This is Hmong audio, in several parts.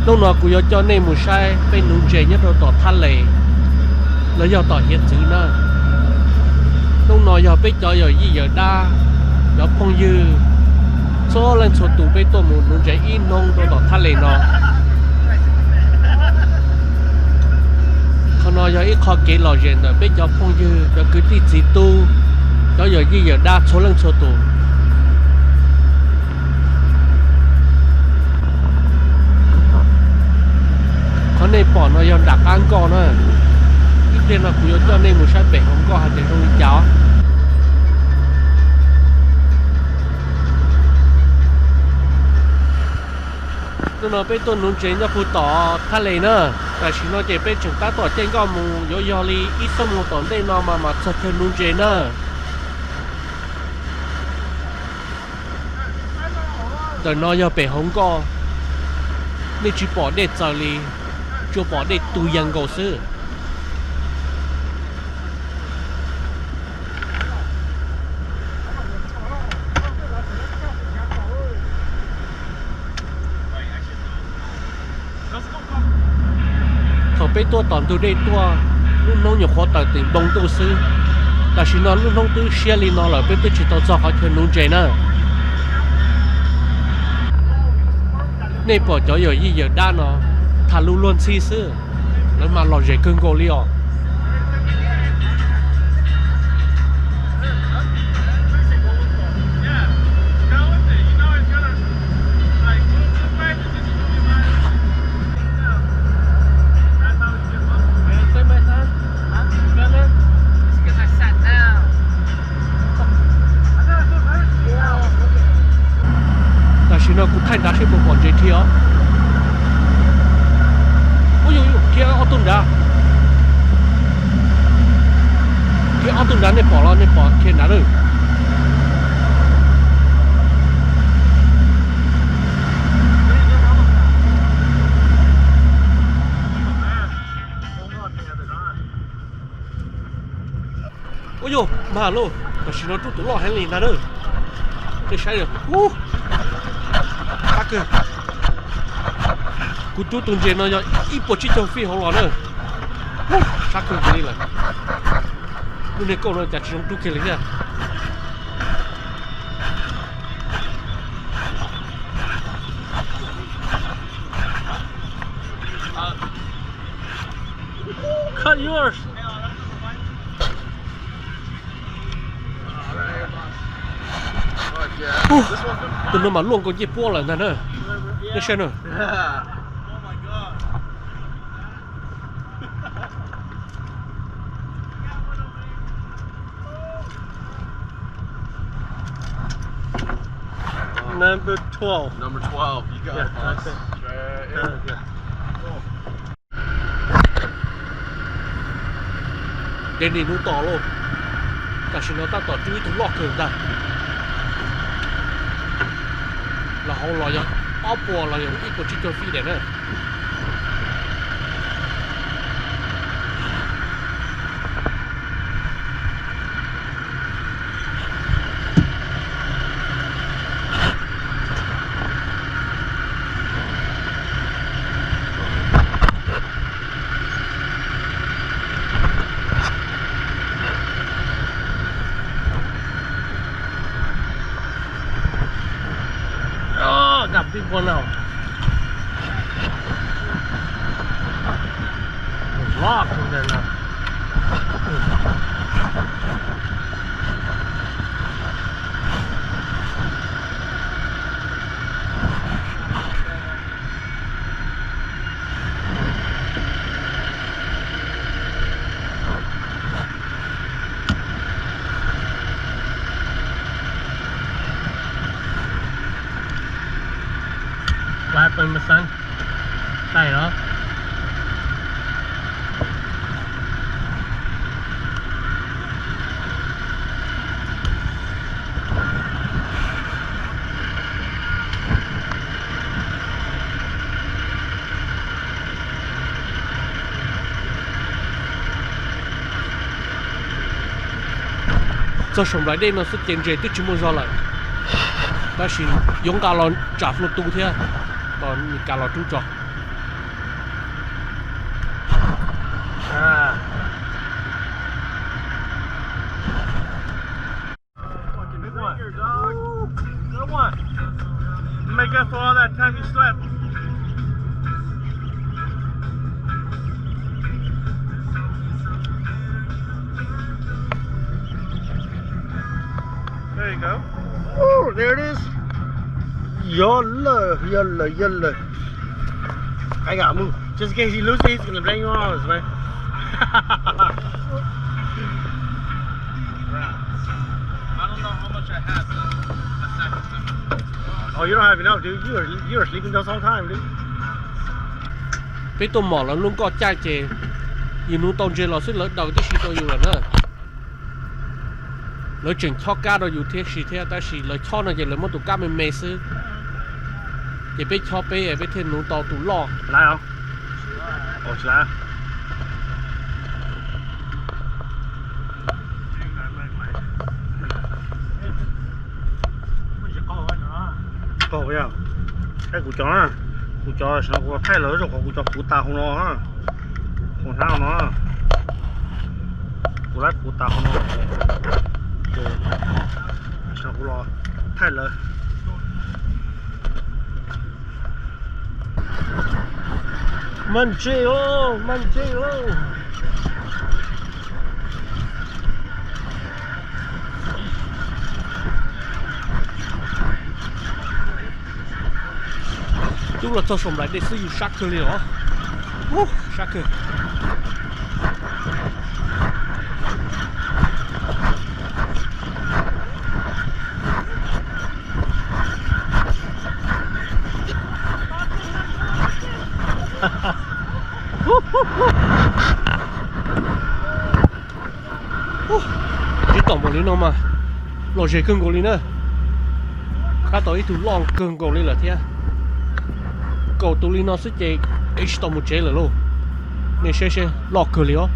Hnub no kuv yuav coj nej mus saib peb nuv ntses nyob rau tom Thaj Les, los yog tom hiav txwv na. Hnub no yog peb cov yawm yij yawm dab, cov phooj ywg, txhua leej txhua tus peb tuaj mus nuv ntses ib hnub rau tom Thaj Les no. Qhov no yog ib qho kev lom zem ntawm peb cov phooj ywg, cov kwv tij txiv tub, cov yawm yij yawm dab txhua leej txhua tus. Qhov nej pom no yog nram qab nkoj na. Ib pliag no kuv yuav coj nej mus saib pem hauv nkoj hais tias zoo li cas. Hnub no peb tuaj nuv ntses nyob puag tom Thaj Les na. Tam sim no ces peb tseem tab tom caij nkoj mus yuav yog li ib xuab moos tom ntej no mas mam txog chaw nuv ntses na. Ntawm no yog pem hauv nkoj, nej tsis pom dej txaws li, tsuas pom dej tu ya nkaus xwb. Thaum peb tuaj tom ntug dej tuaj, lub hnub nyuam qhuav tawm tim npoo ntuj xwb. Tam sim no lub hnub twb siab li no lawm peb twb tsis tau txog qhov chaw nuv ntses na. Nej pom cov yawm yij yawm dab no tham lus luag ntxhi xwb, lawv mas lom zem kawg nkaus li os. Tam sim no kuv thaij nrad seb puas pom ntses dhia os. Ub, yus dhia ob tug nrad. Dhia ob tug nrad, nej pom los nej pom dhia nrad lawm. Ub, yus mag lauj, tam sim no rub tus loj heev li ntag na. Nej saib, ub, qab kawg. Kuv rub tus ntses no yog ib puas tsib caug feet hauv los na. Ub, sab kawg nkaus li lawm. Lub niag kauj no cas tsis zoo rub kiag li thiab. Cut yours. Tus no mas luaj nkaus ncej puab lawm ntag na. Nej saib na. Number twelve. Number twelve, you got it, boss. Right here. Dej nim hnub to lauj, tam sim no tab tom rub ib tug loj kawg ntag. Los hauv los yog ob puas los yog ib puas tsib caug feet daim na. Oh, got big one now. There's rocks in there now. What happened, my son? Tay hả? Txog saum nplaim dej no xwb ces ntses twb tsis muaj zog lawm, tab sis yuav nqa los tsam hlo tu thiab, kom nws kav los rub tso. There you go. Oh, there it is. Yog lawm, yog lawm, yog lawm. I got move. Just in case he loses, he's gonna blame you on us, man. I don't know how much I have, but I sacrificed. Oh, you don't have enough, dude. You are, you are sleeping this whole time, dude. Peb tuaj mom lawv lub nkoj caij ces yus nuv tau ntses los xwb lawv daws tib si rau yus lawm na. Lawv tseem chob kab rau yus thiab si thiab tab sis lawv chob no ces lawv muab tus kab me me xwb. Ces peb chob peb peb thiaj nuv tau tus loj. Qaug yog, saib kuv cov na, kuv cov sawv kuv thaij lawv zoo qhov kuv cov puv tas hauv no, hauv hnab no, kuv laib puv tas hauv no, sawv kuv los thaij lawv. Maj ntse lauj, maj ntse lauj. Twb los txog saum nplaim dej xwb yus sab kawg li os. Ub, sab kawg. Ub, ib tom npaum li no mas lom zem kawg nkaus li na. Qab tau ib tug loj kawg nkaus li lawm thiab. Kaum tus li no xwb ces ev tsis tau mus tsev lawm lauj. Nej saib seb loj kawg li os.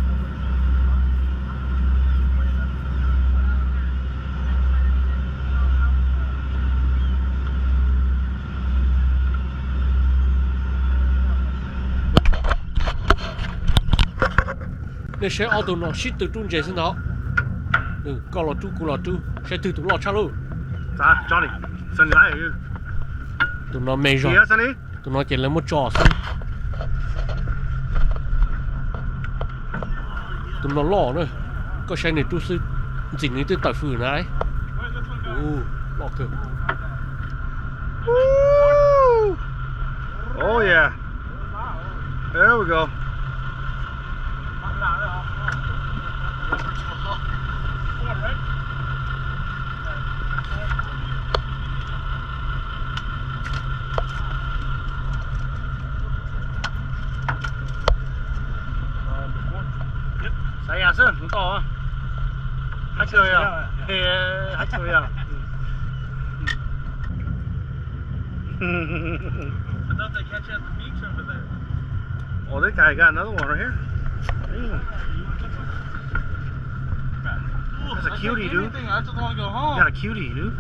Nej saib ob tug no sib tw rub ntses xwb ntag. Koj los rub kuv los rub saib twg tus loj tshaj lauj. Tus no me zog, tus no ces lawv muab tso xwb. Tus no loj na, koj saib nws rub xwb, ntxim nws twb tawm fwm na. Loj kawg. Oh yeah. There we go. Xav yas xwb, mus tau. Hab kawg yog, hab kawg yog. Oh, this guy got another one right here. Damn. That's a cutie, dude. You got a cutie, dude.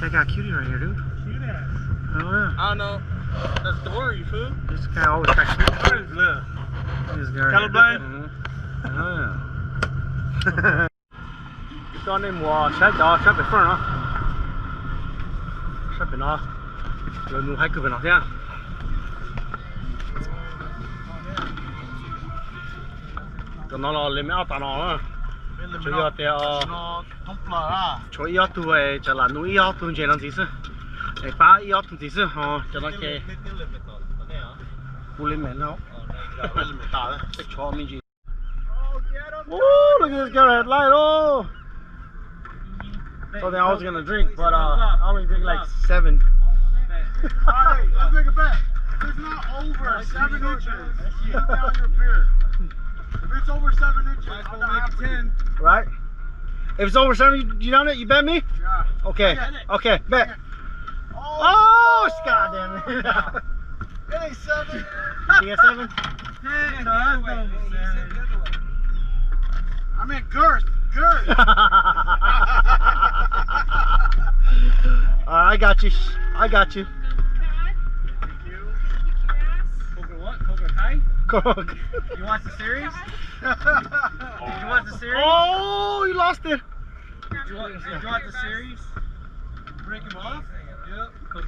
That guy got a cutie right here, dude. Oh, yeah. I don't know. That's Dory, fool. This guy always got cuties. Dory's little. This guy right here. Colorblind? Mm-hmm. Oh, yeah. Coj nej mus saib cov sab pem first no. Sab pem no, lawv nug haib kawg pem no thiab. Cov no los li me ob tas no, tsuas yog tias tshuav ib ob tug, tsam lam nug ib ob tug ntses no ntxiv xwb, es pab ib ob tug ntxiv xwb ho cov no ces kuv li me no. Ub, look at this guy had light, oh. Told me I was gonna drink, but uh, I only drink like seven. All right, let's make a bet. If it's not over seven inches, you put down your beer. If it's over seven inches, I'm not having it. Right? If it's over seven, you, you down it? You bet me? Yeah. Okay. Okay, bet. Oh, God damn it. It ain't seven. You think it's seven? I mean, girth, girth. All right, I got you. I got you. Coke or what? Coke or Kai? Coke. You want the series? Did you want the series? Oh, you lost it. Did you want, did you want the series? Break him off? Yep. Hey,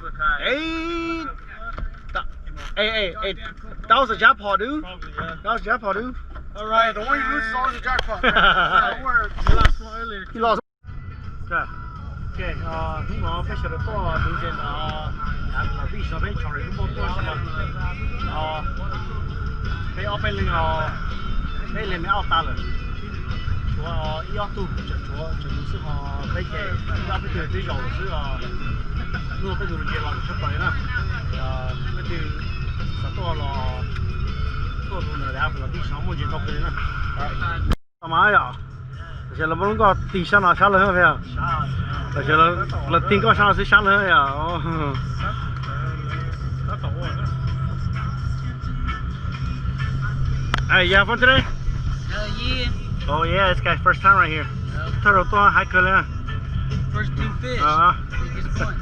that, hey, hey, hey, that was a jackpot, dude. That was a jackpot, dude. All right, the one you lose is always a jackpot. That works. You lost. Okay, hnub no peb sawv daws tuaj tus ntses no, los vij zog peb tshov lub npauj tuaj sib los. Peb ob peb leeg os, peb leeg me auj tas lawm. Tshuav ib ob tug, tshuav tshuav tus xwb ho peb ces ib ob peb tug twb zaum lawm xwb os. Hnub no peb tus ntses los tshaj plaws li na. Peb tug xav tuaj los tuaj tus ntawd los vij zog muaj ntses ntau kawg li na. Mas yom, tam sim lawv muab lub nkoj tig sab no sab lawg, tam sim lawv tig nkoj sab no xwb sab lawg yom. Hey, you have fun today? Hell yeah. Oh yeah, this guy first time right here. Yep. Thawj zaug tuaj hais kawg li na. First big fish. Biggest one.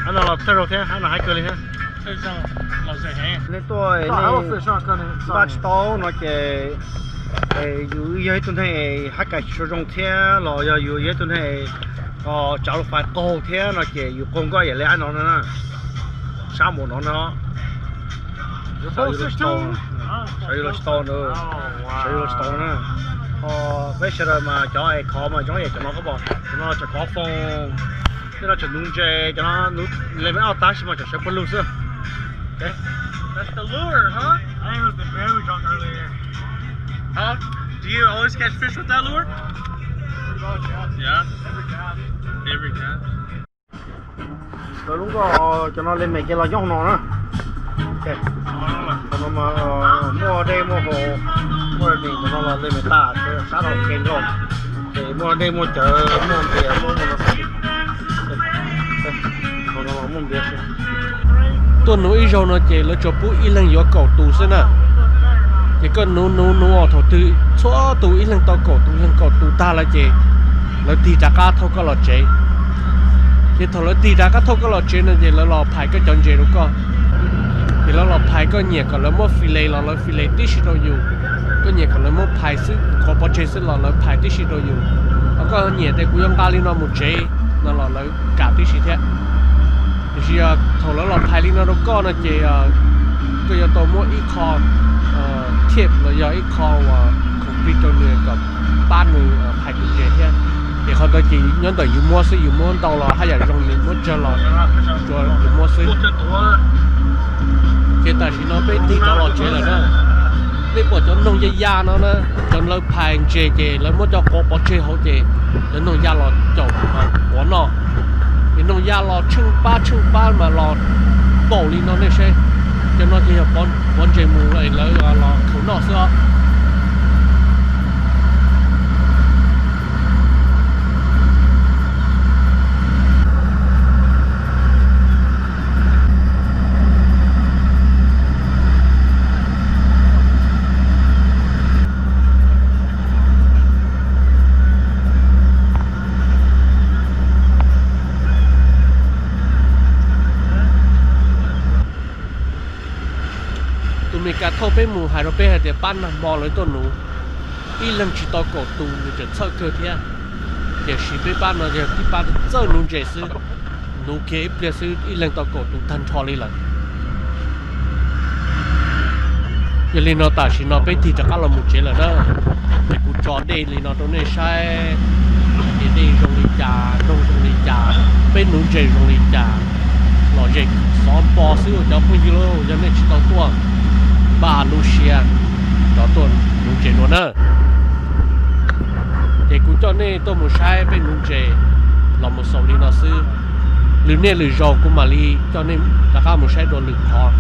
Hab no los thawj zaug thiab, hab no hais kawg li thiab. Thawj zaug los zoo heev. Nej tuaj npaj tsis tau no ces yus yog ib tug neeg hab kais tsis tshua zoo thiab los yog yus yog ib tug neeg tsav lus fais qaug thiab no ces yus qaug nkoj yam li ab no na, sab npaum no no. Xyov yus los tsis tau, xyov yus los tsis tau na. Ho peb sawv daws mas cov es khov mas zoo yam cov no koj pom, cov no cov khov foom, tej no tseem nuv ntses, cov no nuv li me auj tab sis mas tseem sawv pawg lug xwb. That's the lure, huh? I think it was the bear we dropped earlier. Huh? Do you always catch fish with that lure? Pretty much, yeah. Yeah? Every cast. Every cast. Lawv lub nkoj cov no li me kev los nyob no na. Cov no mas muaj dej muaj haus, muaj dej cov no los li me tas sab rau kev nkaus. Ces muaj dej muaj cawv muaj npias muaj muaj no. Cov no los muaj npias. Tuaj nuv ib zaug no ces lawv tsuas pub ib leeg yuav kaum tus xwb na. Ces koj nuv nuv nuv thaum twg txhua tus ib leeg tau kaum tus, ib leeg kaum tus tag lawm ces lawv tig rov qab thauj koj los tsev. Ces thaum lawv tig rov qab thauj koj los tsev no ces lawv los phais koj cov ntses rau koj. Ces lawv los phais, koj nyiam kom lawv muab fillet los lawv fillet tib si rau yus, koj nyiam kom lawv muab phais xwb, qhuav pov tseg xwb los lawv phais tib si rau yus. Ho koj nyiam tias kuv yuav nqa li no mus tsev no los lawv kam tib si thiab. Tiam sis yog thaum lawv los phais li no rau koj no ces koj yuav tau muab ib qho tip los yog ib qho uas khoom plig rau nws kom pab nws phais tus ntses thiab. Ces qhov ntawd ces nyob ntawm yus muab xwb, yus muab ntau los haj yam zoo, nws muab tsawg los tsuav yus muab xwb. Ces tam sim no peb tig rov los tsev lawm na. Nej pom cov noog ya ya no na, cov lawv phais ntses ces lawv muab cov quav pov tseg hauv ces cov noog ya los caum quav noj. Ces noog ya los tsheej pab tsheej pab mas los npaum li no nej saib. Cov no ces yog quav ntses mus lawv los khaws noj xwb os. Tus Meskas thauj peb mus hais rau peb hais tias pab nag hmo lawv tuaj nuv, ib leeg tsis tau kaum tus, nws tseem txhawj kawg thiab. Tiam sis peb pab no yog tib pab txawj nuv ntses xwb, nuv kiag ib pliag xwb ib leeg tau kaum tus tag nrho li lawm. Yog li no tam sim no peb tig rov qab los mus tsev lawm na. Ces kuv tso dej li no rau nej saib, ces dej zoo li cas, noog zoo li cas, peb nuv ntses zoo li cas, lom zem xov npo xwb cov phooj ywg lauj. Yog nej tsis tau tuaj, npaj lub siab rov tuaj nuv ntses dua na. Ces kuv coj nej tuaj mus saib peb nuv ntses los mus xaus li no xwb. Lwm niaj lwm zaus kuv mam li coj nej rov qab mus saib dua lwm qhov,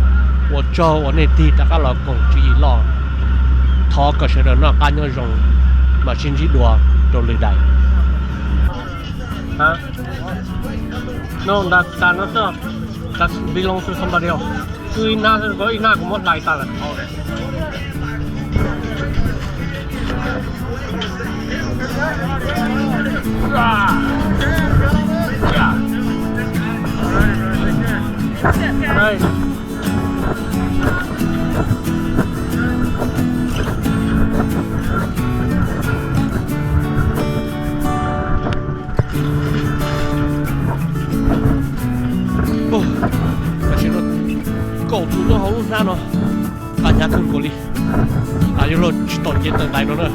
ua tsaug uas nej tig rov qab los koom tswv yim loj. Thov kom sawv daws noj qab nyob zoo, mam sib ntsib dua rau lwm daim. No, tas no xwb, tas belong to somebody else. Wb ib hnab xwb, koj ib hnab kuv muab hlais tas lawm. Tsis tau nce taw dais no na.